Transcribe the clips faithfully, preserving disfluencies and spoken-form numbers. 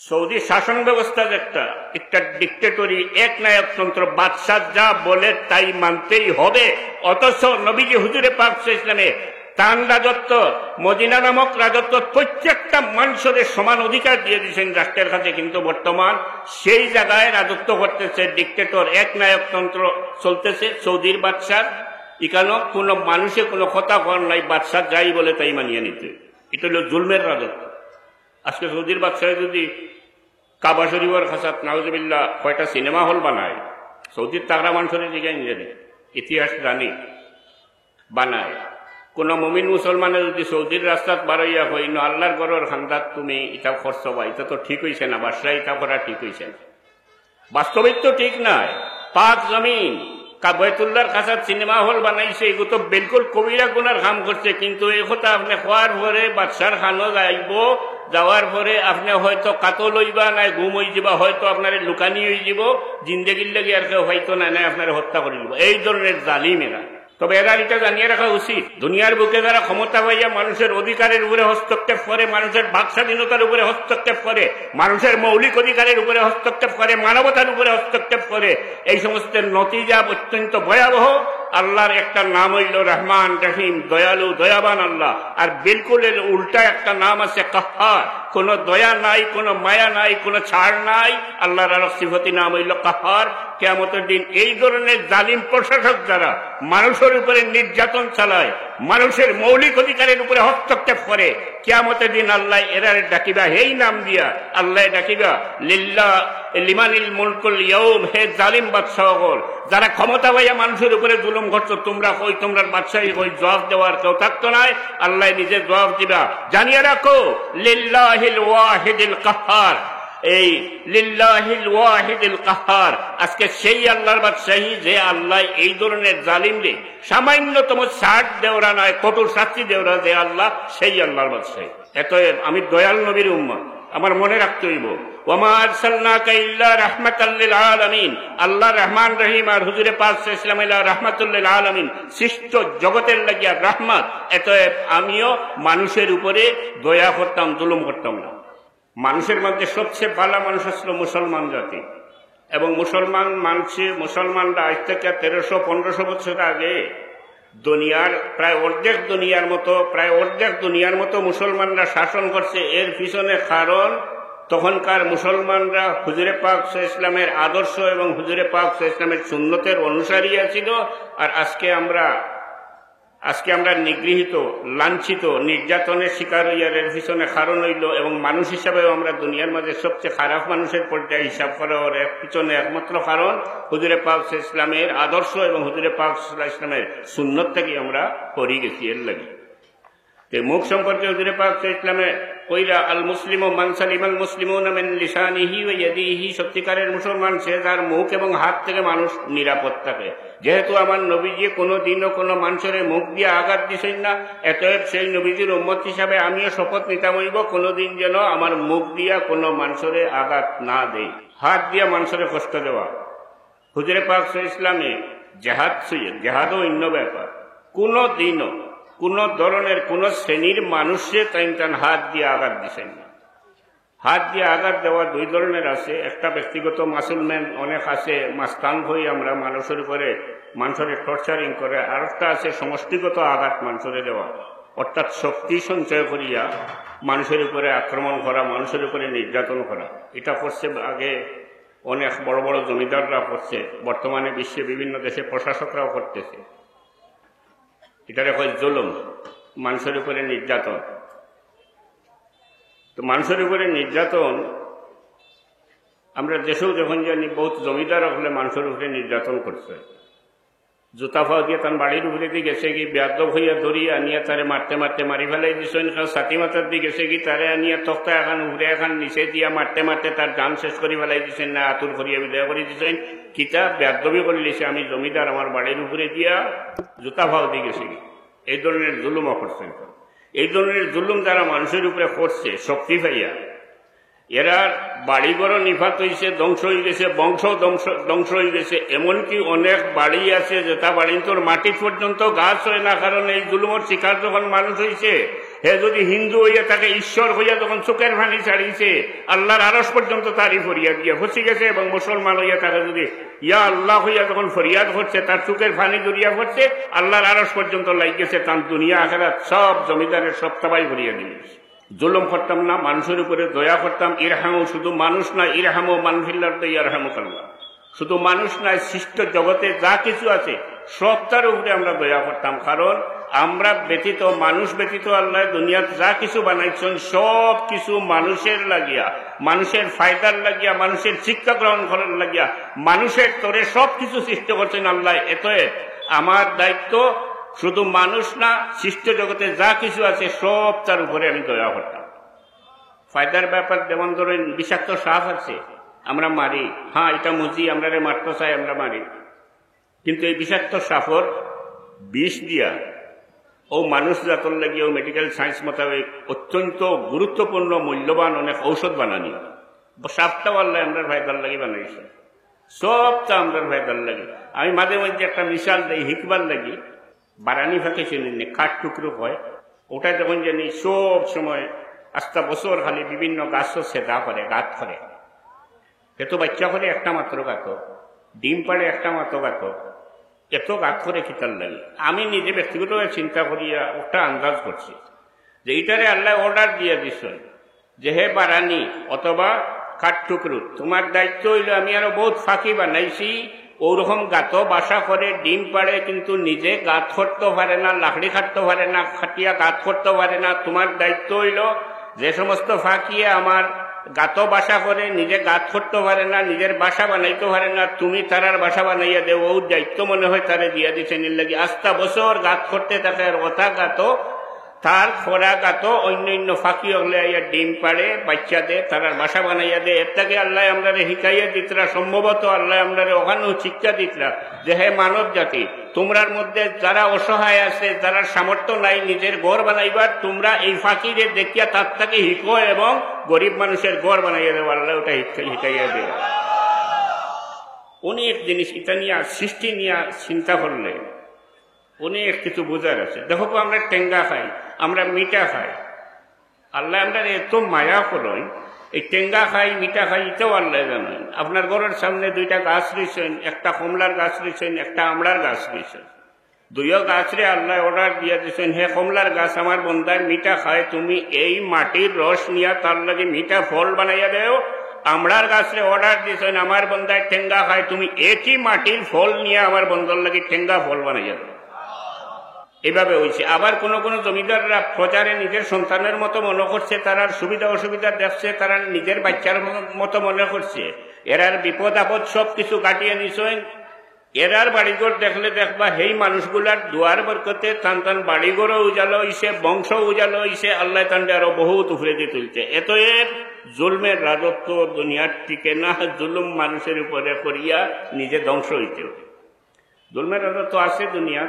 সৌদি শাসন ব্যবস্থা যে একটা, একটা ডিক্টেটরি, এক নায়কতন্ত্র, বাদশাহ যা বলে তাই মানতেই হবে। অথচ নবীজি হুজুরে পাক সাল্লাল্লাহু আলাইহি ওয়াসাল্লামে তান রাজত্ব, মদিনা নামক রাজত্ব প্রত্যেকটা মানুষের সমান অধিকার দিয়ে দিয়েছেন রাষ্ট্রের কাছে, কিন্তু বর্তমান সেই জায়গায় রাজত্ব করতেছে ডিক্টেটর, এক নায়কতন্ত্র চলতেছে সৌদির বাদশার। এখানে কোনো মানুষে কোনো কথা কর নাই, বাদশাহ যাই বলে তাই মানিয়ে নিতে। এটা হলো জুলমের রাজত্ব। আজকে সৌদির বাদশায় যদি কাবা শরীফর খাসাত নাউজুবিল্লাহ কয়টা সিনেমা হল বানায়, সৌদির তাগড়া মানুষরে জিগাইন জানি, ইতিহাস জানি, বানায়। কোনো মুমিন মুসলমানে যদি সৌদির রাস্তাত বারইয়া কয়, "ইনো আল্লাহর ঘরর খান্দাত তুমি ইতা করছো বা, ইতা তো ঠিক হইছে না, বাদশাহ ইতা করা ঠিক হইছে না।" বাস্তবিক তো ঠিক নাই। পাক জমিন, কা-, বয়তুল্লাহর খাসাত সিনেমা হল বানাইছে, এগু তো বিলকুল কবিরা গুনার কাম করছে, কিন্তু এই কথা আপনি কওয়ার পরে বাদশার খানো যাইব, যাওয়ার পরে আপনি হয়তো কাতল হইবা, নাই গুম হয়ে যাবা, হয়তো আপনারে লুকানি হয়ে যাব, জিন্দেগির লাগি আর কেউ হয়তো না, নাই আপনারে হত্যা করে দিব। এই ধরনের জালিম এরা। তবে এরা এটা জানিয়ে রাখা উচিত, দুনিয়ার বুকে যারা ক্ষমতা পাইয়া মানুষের অধিকারের উপরে হস্তক্ষেপ করে, মানুষের বাক স্বাধীনতার উপরে হস্তক্ষেপ করে, মানুষের মৌলিক অধিকারের উপরে হস্তক্ষেপ করে, মানবতার উপরে হস্তক্ষেপ করে, এই সমস্ত নতিজা অত্যন্ত ভয়াবহ। আল্লাহর একটা নাম হইল রহমান, রহিম, দয়ালু, দয়াবান আল্লাহ। আর বিলকুল এর উল্টা একটা নাম আছে কাহ্হার। কোনো দয়া নাই, কোনো মায়া নাই, কোনো ছাড় নাই। আল্লাহর আরো সিফতি নাম হইল কাহ্হার। কিয়ামতের দিন এই ধরনের জালিম প্রশাসক যারা মানুষের উপরে নির্যাতন চালায়, মানুষের মৌলিক অধিকারের উপরে হস্তক্ষেপ করে, কিয়ামতের দিন আল্লাহ এরারে ডাকিবা, হেই নাম দিয়া আল্লাহ ডাকিবা, "লিল্লাহ, লিমানিল মুলকুল ইয়াউম", হে জালিম বাদশাহ অকল, যারা ক্ষমতা পাইয়া মানুষের উপরে জুলুম করছো, তোমরা কই, তোমরার বাদশাহী কই, জবাব দেওয়ার কেউ থাকতো নাই, আল্লাহ নিজে জবাব দিবা। জানিয়ে রাখো, লিল্লাহিল ওয়াহিদিল কাহ্হার, এই লিল্লাহিল ওয়াহিদিল কাহ্হার, আজকে সেই আল্লাহর বাদশাহী, যে আল্লাহ এই ধরনের জালিমরে সামান্যতম ছাড় দেওরা নয়, কঠোর শাস্তি দেওরা যে আল্লাহ, সেই আল্লাহর বাদশাহী। এত আমি দয়াল নবীর উম্মত, আমার মনে রাখতে হইব। "ওয়া মা আরসালনাকা ইল্লা রাহমাতাল লিল আলামিন।" আল্লাহ রহমান রহিম আর হুজুরে পাক সাল্লাল্লাহু আলাইহি ওয়াসাল্লাম ইলা রাহমাতুল লিল আলামিন, সৃষ্ট জগতের লাগিয়া রহমত। এত আমিও মানুষের উপরে দয়া করতাম, জুলুম করতাম না। মানুষের মধ্যে সবচেয়ে ভালা মানুষ আসলো মুসলমান জাতি। এবং মুসলমান মানছে, মুসলমানরা আজ থেকে তেরোশো পনেরোশো বছর আগে দুনিয়ার প্রায় অর্ধেক দুনিয়ার মতো, প্রায় অর্ধেক দুনিয়ার মতো মুসলমানরা শাসন করছে। এর পিছনে কারণ, তখনকার মুসলমানরা হুজুরে পাক সাল্লাল্লাহু আলাইহি ওয়াসাল্লামের আদর্শ এবং হুজুরে পাক সাল্লাল্লাহু আলাইহি ওয়াসাল্লামের সুন্নতের অনুসারী আছিল। আর আজকে আমরা আজকে আমরা নিগৃহীত, লাঞ্ছিত, নির্যাতনের শিকার হইয়ার এর পিছনে কারণ হইল, এবং মানুষ হিসাবেও আমরা দুনিয়ার মাঝে সবচেয়ে খারাপ মানুষের পর্যায়ে হিসাব করা ওর এক পিছনে একমাত্র কারণ হুজুরে পাক সাল্লাল্লাহু আলাইহি ওয়াসাল্লামের আদর্শ এবং হুজুরে পাক সাল্লাল্লাহু আলাইহি ওয়াসাল্লামের সুন্নত থেকে আমরা হরি গেছি এর লাগি। তে মুখ সম্পর্কে হুজুরে পাক সাল্লাল্লাহু আলাইহি ওয়াসাল্লামে কইলা, "আল মুসলিমু মান সালিমাল মুসলিমুনা মিন লিসানিহি ওয়া ইয়াদিহি", সত্যিকারের মুসলমান সে যার মুখ এবং হাত থেকে মানুষ নিরাপদ থাকে। যেহেতু আমার নবীজি কোনো দিনও কোনো মানুষের মুখ দিয়া আঘাত দিছেন না, অতএব সেই নবীজির উম্মত হিসাবে আমিও শপথ নিতাম হইব কোনোদিন যেন আমার মুখ দিয়া কোনো মানুষের আঘাত না দেই, হাত দিয়া মানুষের কষ্ট দেওয়া। হুজুরে পাক সাল্লাল্লাহু আলাইহি ওয়াসাল্লামে জেহাদ ছুঁয়ে, জেহাদও অন্য ব্যাপার। কোনো দিনও কোনো ধরনের কোনো শ্রেণীর মানুষে তাইন তান হাত দিয়ে আঘাত দিছেন না। হাত দিয়ে আঘাত দেওয়া দুই ধরনের আছে। একটা ব্যক্তিগত মাসুলম্যান অনেক আছে, মাস্তান হই আমরা মানুষের উপরে, মানুষের টর্চারিং করে। আর একটা আছে সমষ্টিগত আঘাত মানুষের দেওয়া, অর্থাৎ শক্তি সঞ্চয় করিয়া মানুষের উপরে আক্রমণ করা, মানুষের উপরে নির্যাতন করা। এটা করছে আগে অনেক বড় বড় জমিদাররা করছে, বর্তমানে বিশ্বে বিভিন্ন দেশে প্রশাসকরাও করতেছে। এটারে কয় জুলুম, মানুষের উপরে নির্যাতন। তো মানুষের উপরে নির্যাতন, আমরা দেশেও যখন জানি, বহুত জমিদার হলে মানুষের উপরে নির্যাতন করছে। জুতা ফাও দিয়ে তার বাড়ির উপরে দিয়ে গেছে কি, বেয়াদব হইয়া ধরি আনিয়া তারে মারতে মারতে মারি ফেলাই দিছেন। কারণ ছাতি মাথার দিয়ে গেছে কি, তারে আনিয়া তক্তা এখন উপরে এখন নিচে দিয়া মারতে মারতে তার জান শেষ করি ফেলাই দিছেন, না আতুর করিয়া বিদায় করে দিছেন। কিতা বেয়াদবি করলিছে, আমি জমিদার, আমার বাড়ির উপরে দিয়া জুতা ফাও দিয়ে গেছে কি, এই ধরনের জুলুমও করছেন। এই ধরনের জুলুম যারা মানুষের উপরে করছে শক্তি পাইয়া, এরার বাড়িঘরও নিপাত হইছে, ধ্বংস হয়ে গেছে, বংশ ধ্বংস, ধ্বংস হয়ে গেছে। এমনকি অনেক বাড়ি আছে যেটা বাড়িন্তর মাটি পর্যন্ত গাছ হয় না, কারণ এই জুলুমের শিকার যখন মানুষ হইছে, হে যদি হিন্দু হইয়া থাকে, ঈশ্বর হইয়া যখন চোখের পানি ছাড়িছে, আল্লাহর আরশ পর্যন্ত তারই ফরিয়াদ গিয়া পৌঁছি গেছে, এবং মুসলমান হইয়া থাকে যদি ইয়া আল্লাহ হইয়া যখন ফরিয়াদ করছে, তার চোখের পানি ঝরিয়া পড়ছে, আল্লাহর আরশ পর্যন্ত লাগি গেছে, তার দুনিয়া আখেরাত সব জমিদারের সব তাবাই করিয়া দিল। জুলুম করতাম না, মানুষের উপরে দয়া করতাম, ইরহামু, শুধু মানুষ না, ইরহামু মান ফিল আরদি ইয়ারহামুকাল্লাহ। শুধু মানুষ নয়, সৃষ্ট জগতে যা কিছু আছে, সবটার উপরে আমরা দয়া করতাম, কারণ আমরা ব্যতীত, মানুষ ব্যতীত আল্লাহ দুনিয়াত যা কিছু বানাইছেন, সব কিছু মানুষের লাগিয়া, মানুষের ফায়দার লাগিয়া, মানুষের শিক্ষা গ্রহণ করার লাগিয়া, মানুষের তরে সব কিছু সৃষ্টি করছেন আল্লাহ। এতএব আমার দায়িত্ব শুধু মানুষ না, সৃষ্ট জগতে যা কিছু আছে, সবটার উপরে আমি দয়া করতাম। ফায়দার ব্যাপার যেমন ধরেন, বিষাক্ত সাপ আছে, আমরা মারি, হ্যাঁ, এটা মুজি, আমরারে মারতে চায়, আমরা মারি, কিন্তু এই বিষাক্ত সাপর বিষ দিয়া ও মানুষ জাতর লাগিয়াও মেডিকেল সায়েন্স মোতাবেক অত্যন্ত গুরুত্বপূর্ণ, মূল্যবান অনেক ঔষধ বানানি। সাপটাও আল্লাহ আমরার ফায়দার লাগি বানাইছে, সবটা আমরার ফায়দার লাগি। আমি মাঝে মধ্যে একটা মিসাল দেই হিকবার লাগি। বারানি ফাঁকি চিনেন নি, কাঠ টুকরো হয়, ওটা যখন জানি সব সময় আস্তা বছর খালি বিভিন্ন গাছও সেদা করে, গাত করে। এত বাচ্চা করে একটা মাত্র গাত, ডিম পাড়ে একটা মাত্র গাত, এত গাত করে কিতার লাগি? আমি নিজে ব্যক্তিগতভাবে চিন্তা করিয়া ওটা আন্দাজ করছি যে ইটারে আল্লাহ অর্ডার দিয়া দিছেন যে, "হে বারানি অথবা কাঠ টুকরো, তোমার দায়িত্ব হইল, আমি আরো বহুত ফাঁকি বানাইছি, ওরকম গাত বাসা করে, ডিম পাড়ে, কিন্তু নিজে গাত করতে পারে না, লাকড়ি কাটতে পারে না, কাটিয়া গাত করতে পারে না। তোমার দায়িত্ব হইল যে সমস্ত ফাঁকিয়ে আমার গাত বাসা করে, নিজে গাত করতে পারে না, নিজের বাসা বানাইতে পারে না, তুমি তারার বাসা বানাইয়া দেও।" ও দায়িত্ব মনে হয় তারে দিয়া দিছেন, এর লাগি আস্তা বছর গাত করতে থাকে, আর ওটা গাত, তার খোরা গাত অন্য অন্য ফাঁকি হকলে আইয়া ডিম পাড়ে, বাচ্চা দে, তারার বাসা বানাইয়া দে। এর থেকে আল্লাহ আমরারে হিকাইয়া দিতরা, সম্ভবত আল্লাহ আমরারে ওখানেও শিক্ষা দিতরা যে, হে মানব জাতি, তোমরার মধ্যে যারা অসহায় আছে, যারা সামর্থ্য নাই নিজের ঘর বানাইবার, তোমরা এই ফাঁকিরে দেখিয়া তার থেকে হিকো এবং গরিব মানুষের ঘর বানাইয়া দেও। আল্লাহ ওটা হিকা-, হিকাইয়া দেও। অনেক জিনিস ইটা নিয়া, সৃষ্টি নিয়া চিন্তা করলে অনেক কিছু বুঝার আছে। দেখো তো, আমরা টেঙ্গা খাই, আমরা মিঠা খাই। আল্লাহ আমরা এত মায়া করইন, এই টেঙ্গা খাই, মিঠা খাই, এটাও আল্লাহ জানেন। আপনার ঘরের সামনে দুইটা গাছ রইছেন, একটা কমলার গাছ রইছেন, একটা আমড়ার গাছ রইছেন। দুইও গাছরে আল্লাহ অর্ডার দিয়া দিছেন, "হে কমলার গাছ, আমার বন্দায় মিঠা খায়, তুমি এই মাটির রস নিয়া তার লাগি মিঠা ফল বানাইয়া দেও।" আমড়ার গাছরে অর্ডার দিছেন, "আমার বন্দায় টেঙ্গা খায়, তুমি একই মাটির ফল নিয়া আমার বন্দার লাগি টেঙ্গা ফল বানাইয়া দেও।" এইভাবে হইছে। আবার কোনো কোনো জমিদাররা প্রজারে নিজের সন্তানের মতো মনে করছে, তারার সুবিধা অসুবিধা দেখছে, তারা নিজের বাচ্চার মতো মনে করছে, এরার বিপদ আপদ সব কিছু কাটিয়ে নিছেন। এরার বাড়িঘর দেখলে দেখবা, হেই মানুষগুলার দোয়ার বরকতে তান তান বাড়িঘরও উজালা হইছে, বংশ উজালা হইছে, আল্লাহ তানরে আরো বহুত উপরেদি তুলছে। এত এর জুলমের রাজত্ব দুনিয়ার টিকে না, জুলুম মানুষের উপরে করিয়া নিজে ধ্বংস হইতে হবে। জুলমের রাজত্ব আছে দুনিয়া।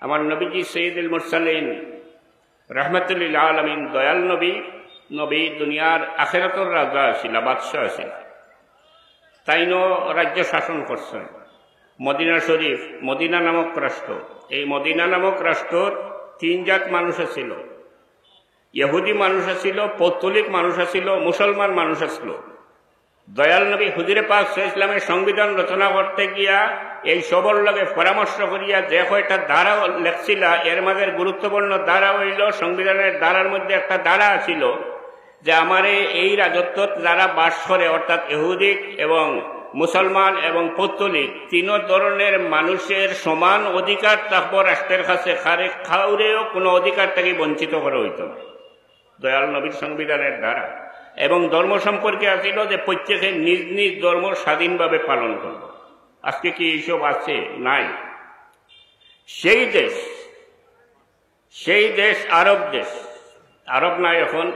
আমার নবীজি সৈয়দুল মুরসালিন রহমতুল্লিল আলমিন, দয়াল নবী, নবী দুনিয়ার আখেরাতর রাজা আছিলা, বাদশাহ আছিলা। তাইনও রাজ্য শাসন করছেন। মদিনা শরীফ, মদিনা নামক রাষ্ট্র, এই মদিনা নামক রাষ্ট্রর তিন জাত মানুষ আছিল। ইহুদি মানুষ আছিল, পৌত্তলিক মানুষ আছিল, মুসলমান মানুষ আছিল। দয়াল নবী হুজুরে পাক সাল্লাল্লাহু আলাইহি ওয়াসাল্লামের সংবিধান রচনা করতে গিয়া এই সবর লগে পরামর্শ করিয়া যে কয়টা ধারা লেখছিলা, এর মাঝে গুরুত্বপূর্ণ ধারা হইল, সংবিধানের ধারার মধ্যে একটা ধারা আছিল যে আমারে এই রাজত্বত যারা বাস করে, অর্থাৎ ইহুদি এবং মুসলমান এবং পৌত্তলিক, তিন ধরনের মানুষের সমান অধিকার থাকবো রাষ্ট্রের কাছে, কারে কাউরেও কোনো অধিকার থেকে বঞ্চিত করা হইতো না। দয়াল নবীর সংবিধানের ধারা এবং ধর্ম সম্পর্কে আছিল যে প্রত্যেকে নিজ নিজ ধর্ম স্বাধীনভাবে পালন করবে। আজকে কি এইসব আছে? নাই। সেই দেশ, সেই দেশ আরব দেশ, আরব নাই এখন,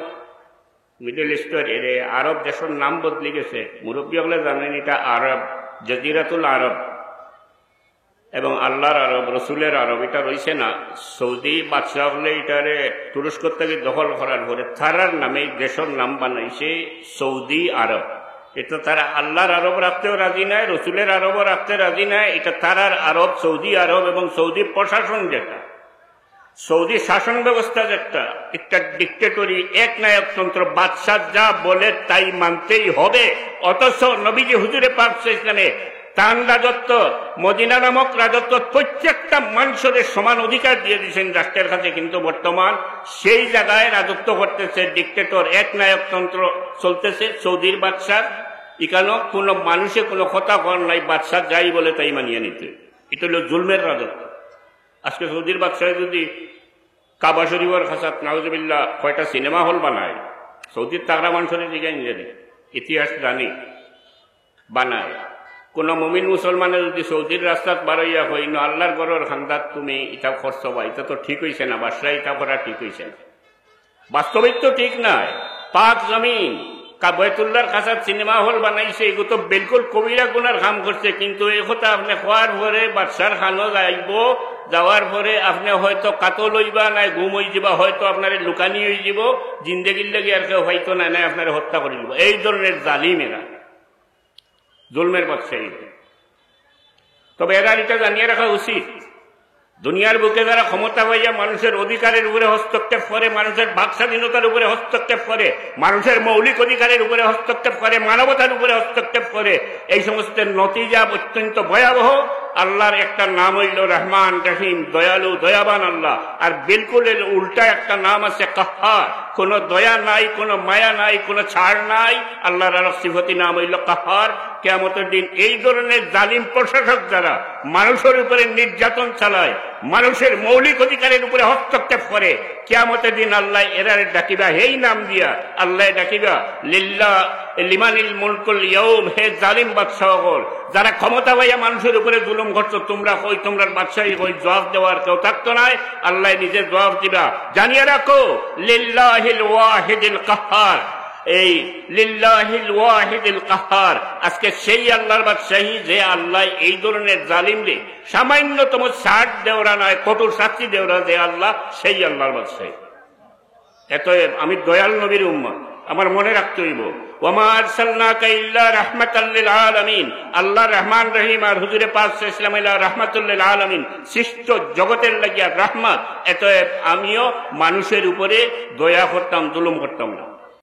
মিডল ইস্টর এরে আরব দেশের নাম বদলি গেছে। মুরব্বী হকলে জানেন এটা আরব, জজিরাতুল আরব। এবং আল্লাহর আরব, রসুলের আরব, এটা রইছে না। সৌদি বাদশাহ হকলে এটারে তুরস্ক থেকে দখল করার পরে তারার নামে দেশের নাম বানাইছে সৌদি আরব। এটা তারা আল্লাহর আরব রাখতেও রাজি নাই, রসুলের আরবও রাখতে রাজি নাই। এটা তারার আরব, সৌদি আরব, এবং সৌদি প্রশাসন যেটা, সৌদি শাসন ব্যবস্থা যে একটা, একটা ডিক্টেটরি, এক নায়কতন্ত্র, বাদশাহ যা বলে তাই মানতেই হবে। অথচ নবীজি হুজুরে পাক সাল্লাল্লাহু আলাইহি ওয়াসাল্লামে তান রাজত্ব, মদিনা নামক রাজত্ব প্রত্যেকটা মানুষের সমান অধিকার দিয়ে দিয়েছেন রাষ্ট্রের কাছে, কিন্তু বর্তমান সেই জায়গায় রাজত্ব করতেছে ডিক্টেটর, এক নায়কতন্ত্র চলতেছে সৌদির বাদশার। এখানো কোনো মানুষে কোনো কথা কর নাই, বাদশাহ যাই বলে তাই মানিয়ে নিতে। এটা হলো জুলমের রাজত্ব। আজকে সৌদির বাদশায় যদি কাবা শরীফর খাসাত নাউজুবিল্লাহ কয়টা সিনেমা হল বানায়, সৌদির তাগড়া মানুষরে জিগাইন জানি, ইতিহাস জানি, বানায়। কোনো মুমিন মুসলমানে যদি সৌদির রাস্তাত বারইয়া কয়, "ইনো আল্লাহর ঘরর খান্দাত তুমি ইটা করছো বা, ইটা তো ঠিক হইছে না, বাদশাহ ইটা করা ঠিক হইছে না।" বাস্তবিক তো ঠিক নাই। পাক জমিন, কা-, বয়তুল্লাহর খাসাত সিনেমা হল বানাইছে, এগু তো বিলকুল কবিরা গুনার কাম করছে, কিন্তু এই কথা আপনে কওয়ার পরে বাদশার খানো যাইবো, যাওয়ার পরে আপনে হয়তো কাতল হইবা, নায় গুম হই যিবা, হয়তো আপনারে লুকানি হই যিবো, জিন্দেগির লাগি আর কেউ হয়তো না, নায় আপনারে হত্যা করে দিবো। এই ধরনের জালিম এরা, জুলমের বাদশাহী। তবে এরা এটা জানিয়ে রাখা উচিত, দুনিয়ার বুকে যারা ক্ষমতা পাইয়া মানুষের অধিকারের উপরে হস্তক্ষেপ করে, মানুষের বাক স্বাধীনতার উপরে হস্তক্ষেপ করে, মানুষের মৌলিক অধিকারের উপরে হস্তক্ষেপ করে, মানবতার উপরে হস্তক্ষেপ করে, এই সমস্ত নতিজা অত্যন্ত ভয়াবহ। আল্লাহর একটা নাম হইল রহমান রহিম, দয়ালু দয়াবান আল্লাহ। আর বিলকুল এর উল্টা একটা নাম আছে কাহ্হার। কোনো দয়া নাই, কোনো মায়া নাই, কোনো ছাড় নাই। আল্লাহর আরেক সিফতি নাম হইল কাহ্হার। কিয়ামতের দিন এই ধরনের জালিম প্রশাসক যারা মানুষের উপরে নির্যাতন চালায়, মানুষের মৌলিক অধিকারের উপরে হস্তক্ষেপ করে, কিয়ামতের দিন আল্লাহ এরারে ডাকিবা এই নাম দিয়া, আল্লাহ ডাকিবা, "লিল্লাহ, লিমানিল মুলকুল ইয়াউম", হে জালিম বাদশাহ অকল, যারা ক্ষমতা পাইয়া মানুষের উপরে জুলুম করছো, তোমরা কই, তোমরার বাদশাহী কই, জবাব দেওয়ার কেউ থাকতো নাই। আল্লাহ নিজে জবাব দিবা। জানিয়ে রাখো, লিল্লাহিল ওয়াহিদিল কাহ্হার, এই লিল্লাহিল ওয়াহিদিল কাহ্হার, আজকে সেই আল্লাহর বাদশাহী, যে আল্লাহ এই ধরনের জালিমরে সামান্যতম ছাড় দেওরা নয়, কঠোর শাস্তি দেওরা যে আল্লাহ, সেই আল্লাহর বাদশাহী। এতএব আমি দয়াল নবীর উম্মত, আমার মনে রাখতে হইব, "ওয়া মা আরসালনাকা ইল্লা রাহমাতাল লিল আলামিন।" আল্লাহ রহমান রহিম আর হুজুরে পাক সাল্লাল্লাহু আলাইহি ওয়াসাল্লাম ইলা রাহমাতুল লিল আলামিন, সৃষ্ট জগতের লাগিয়া রহমত। এতএব আমিও মানুষের উপরে দয়া করতাম, জুলুম করতাম না।